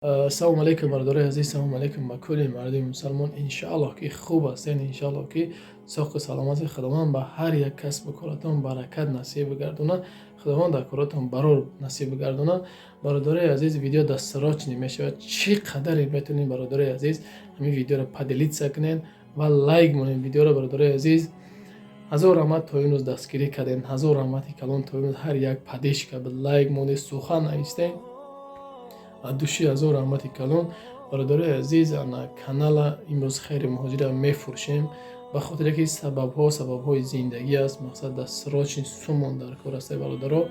Ассалому алайкум, бародарои азиз, салому алайкум ба кулли мардуми мусалмон. Иншааллоҳ, ки хуб ҳастед, иншааллоҳ, ки соқу саломат. Худованд ба ҳар як касбу коратон баракат насиб бигардонад, Худованд дар коратон барор насиб бигардонад. Бародарои азиз, видео досрочный мешавад. Чӣ қадаре метавонед, бародарои азиз, ҳамин видеоро поделиться кунед ва лайк монед видеоро. Бародарои азиз, ҳазор раҳмат, то имрӯз дастгирӣ кардем. Ҳазор раҳмати калон, то имрӯз ҳар як поддержка, лайк монед, сухан навистем от души, ҳазор раҳмати калон. Бародарои азиз, ана канала имрӯз Хайри Муҳоҷира мефурӯшем, ба хотире ки сабабҳо сабабҳои зиндагӣ аст. Мақсад, досрочный сумон дар кор аст. Бародаро,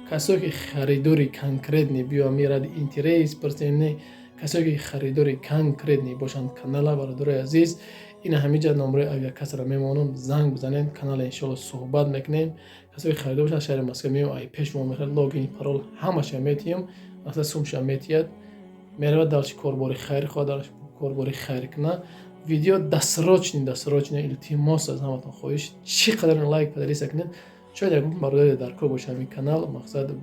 касое ки харидори конкретный биё меради интерес пурсем, не, касое ки харидори конкретный бошанд канала, бародарои азиз, ина ҳамиҷа номерои авиакассара мемонам, занг бизанед, канала иншоалло суҳбат мекунем. Касое ки харидор бошанд, шаҳри Москва меоям, ай пеш мо мехарад, логин, парол ҳамаша метиҳам, мақсад, сумша метиҳад, меравад, дальше корбори хайр хоҳад, корбори хайр кунад. Видео досрочный, досрочный. Илтимос, аз ҳаматон хоҳиш, чӣ қадар лайк, поделиться кунед. Шояд ягон бародаре дар кор боша, ҳамин канал, мақсад,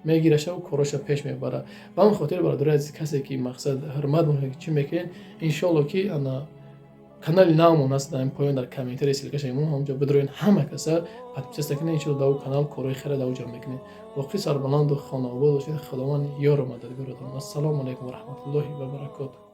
мегирашаву короша пеш мебарад. Ба ҳамин хотир, бародарои азиз, касе ки, мақсад, ҳурмат мекунед, чӣ мекунед, иншоалло, ки ана канали навмон аст, дар поён дар комментария ссылка ша мемонам, ҳамонҷо бидроен, ҳама каса подписаться кунед. Иншоалло, дар канал корҳои хайра дар оҷа мекунед. Боқӣ сарбаланду хонаобод бошед. Худованд ёру мададгоротон. Ассалому алайкум ва раҳматуллоҳи ва баракотуҳ.